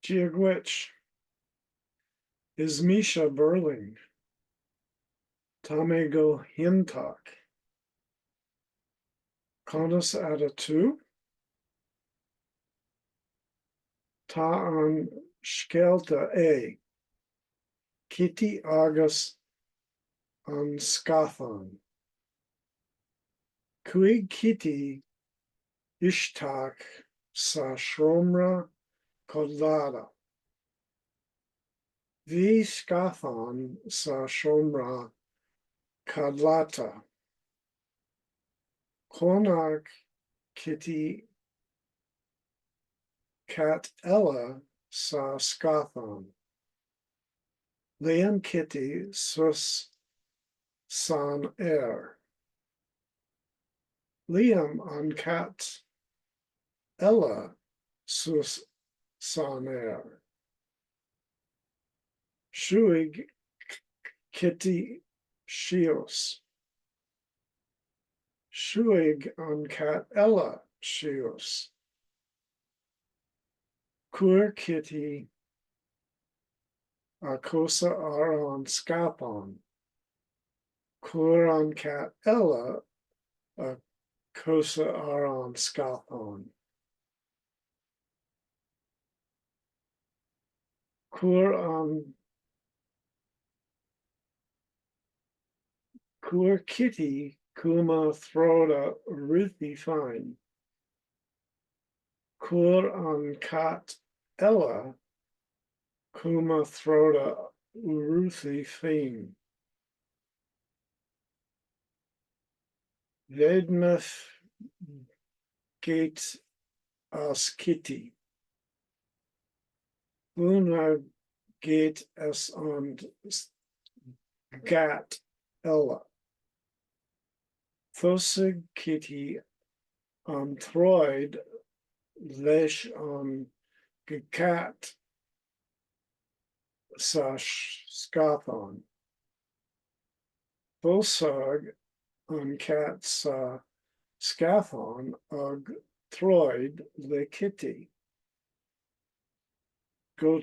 Dia dhuit. Is mise Burling. Tá mé go hiontach. Conas atá tú? Tá an scéalta é, Kitty agus an Scáthán. Chuaigh Kitty isteach sa seomra codlata. Bhí scáthán sa seomra codlata. Chonaic Kitty cat eile sa scáthán. Léim Kitty suas san aer. Léim an cat eile suas san aer. Shuigh Kitty síos. Shuigh an cat eile síos. Chuir Kitty a cosa ar an scáthán. Chuir an cat eile a cosa ar an scáthán. Chuir an Chuir Kitty cuma throda uirthi féin. Chuir an cat eile cuma throda uirthi féin. Bhain geit as Kitty. Baineadh geit as an gcat eile. Thosaigh Kitty an troid leis an gcat sa scáthán. Thosaigh an cat sa scáthán ag troid le Kitty. Go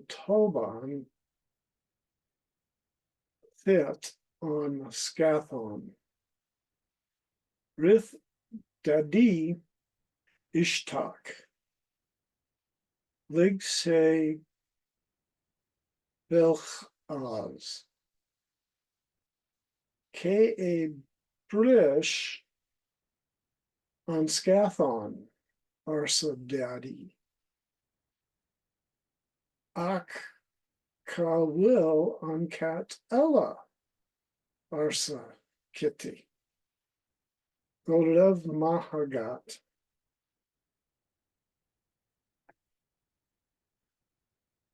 tobann thit an scáthán. Rith Daidí isteach. Lig sé béic as. Cé a bhris an scáthán? arsa Daidí. Ach cá bhfuil an cat eile? arsa Kitty. Go raibh maith agat.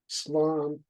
Slán.